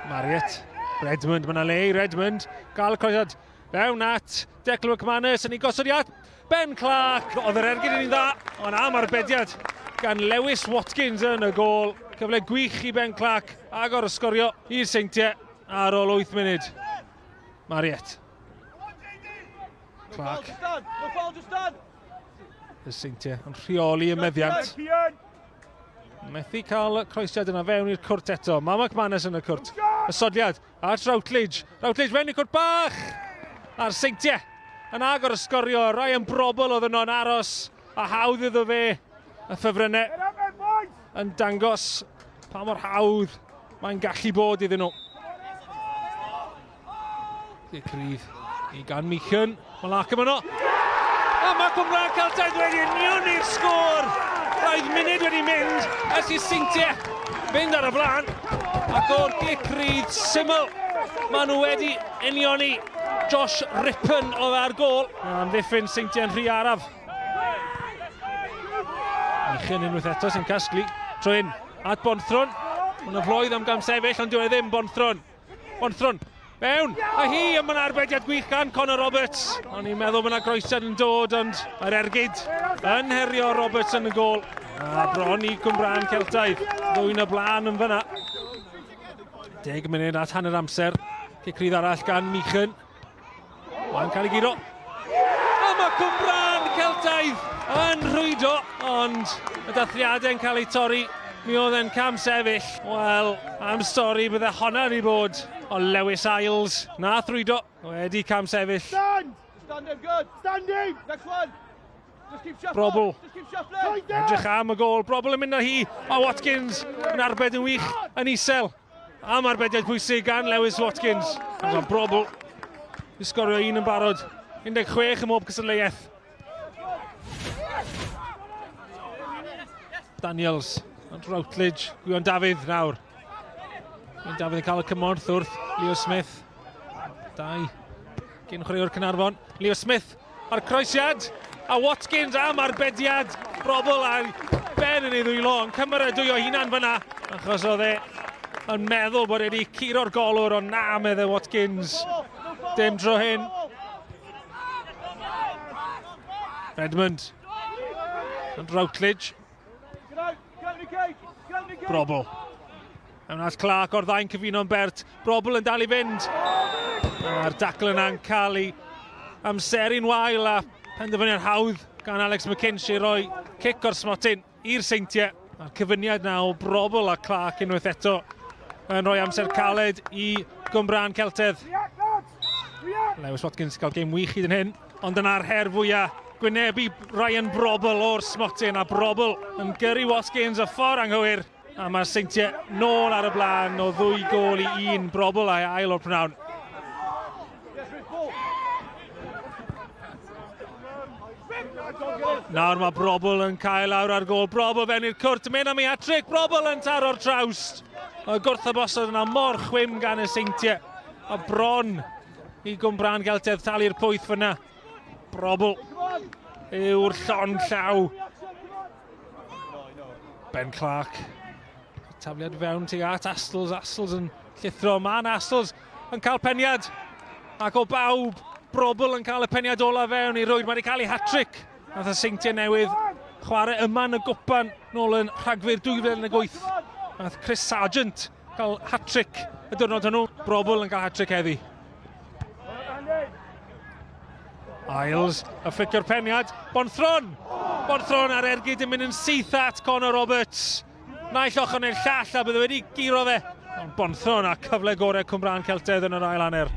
Marriott, Redmond, mae yna le i Redmond. Gael y croesiad fewn at Declan McManus yn ei gosodiad. Ben Clark, oedd yr ergyd yn un dda, ond am arbediad gan Lewis Watkins yn y gôl. Cyfle gwych i Ben Clark agor y sgorio i'r Seintiau ar ôl 8 munud. Marriott. Clark. Y Seintiau yn rheoli y meddiant. Methu cael y croesiad yna fewn i'r cwrt eto. Mae McManus yn y cwrt. Y sodliad at Routledge. Routledge fewn i'r cwrt bach! A'r Seintiau yn agor y sgorio. Ryan Brobl oedd yno'n aros a hawdd iddo fe y ffefrynnau yn dangos pa mor hawdd mae'n gallu bod iddyn nhw. Cic rydd i gan Meechan. Mae Larkham yno. A mae Cymraeg Celtaidd wedi unioni'r sgôr. Roedd munud wedi mynd ers i Seintiau fynd ar y blaen. Ac o'r gic rydd syml, maen nhw wedi unioni. Josh Rippon oedd ar gôl. Amddiffyn Seintiau'n rhy araf. Meechan unwaith eto sy'n casglu. Trwy hyn at Bonthron. Mae'n y floedd am gam sefyll, ond dyw e ddim Bonthron. Bonthron, mewn, a hi, a mae'n arbediad gwych gan Conor Roberts. O'n i'n meddwl bod yna groesiad yn dod, ond mae'r ergyd yn herio Roberts yn y gôl. A bron i Cwmbrân Celtaidd, ddwy'n y blaen yn fyna. 10 munud at hanner amser. Cic rydd arall gan Meechan. Mae'n cael ei guro. A mae Cwmbrân Celtaidd yn rhwydo, ond y dathliadau'n cael eu torri. Mi oedd e'n cam sefyll. Wel, am stori bydde honna wedi bod o Lewis Isles. Na thrwydo, wedi cam sefyll. Stand! Standing, good! Standing! Next one! Brobl. Edrych am y gôl. Brobl yn mynd â hi. A Watkins yn arbed yn wych yn isel. Am arbediad pwysig gan Lewis Watkins. Mae Brobl i sgorio un yn barod. 16 ym mhob cystadleuaeth. Daniels, ond Routledge, Gwion Dafydd nawr. Gwion Dafydd yn cael y cymorth wrth Leo Smith. Dau gyn chwaraewr Cynarfon. Leo Smith a'r croesiad, a Watkins am arbediad. Brobl ar ben yn ei ddwylo, yn cymeradwyo hunan fyna, achos oedd e yn meddwl bod e wedi curo'r golwr, ond na, medde Watkins. Dim tro hyn. Redmond. Yn Routledge. Brobl. Mewn at Clark o'r ddau'n cyfuno'n bert. Brobl yn dal i fynd. A'r dacl yna'n cael ei amseru'n wael a penderfyniad hawdd gan Alex McKinch i roi cic o'r smotyn i'r Seintiau. A'r cyfuniad na o Brobl a Clark unwaith eto yn rhoi amser caled i Gwmbrân Celtedd. Lewis Watkins cael gêm wych hyd yn hyn, ond dyna'r her fwyaf gwynebu Ryan Brobl o'r smotyn a Brobl yn gyrru Watkins y ffordd anghywir. A mae'r Seintiau nôl ar y blaen o ddwy gôl i un. Brobl a'i ail o'r pnawn. Nawr mae Brobl yn cael lawr ar gôl. Brobl fewn i'r cwrt, mynd am ei hat-trick. Brobl yn taro'r trawst. Mae gwrthybosod yna mor chwim gan y Seintiau. A bron i Gwmbrân Geltedd talu'r pwyth fyna. Brobl yw'r llond llaw. Ben Clark. Tafliad fewn tuag at Astles. Astles yn llithro. Mae'n Astles yn cael peniad. Ac o bawb, Brobl yn cael y peniad ola fewn i rwyd. Mae wedi cael ei hat-trick. Nath y Seintiau Newydd chwarae yma yn y gwpan nôl yn Rhagfyr 2008. Nath Chris Sargent cael hat-trick y diwrnod hwnnw. Brobl yn cael hat-trick heddi. Isles, y fflicio'r peniad. Bonthron! Bonthron ar ergyd yn mynd yn syth at Conor Roberts. Naill ochr neu'r llall a bydde wedi guro fe. Ond Bonthron a cyfle gorau Cwmbrân Celtedd yn yr ail hanner.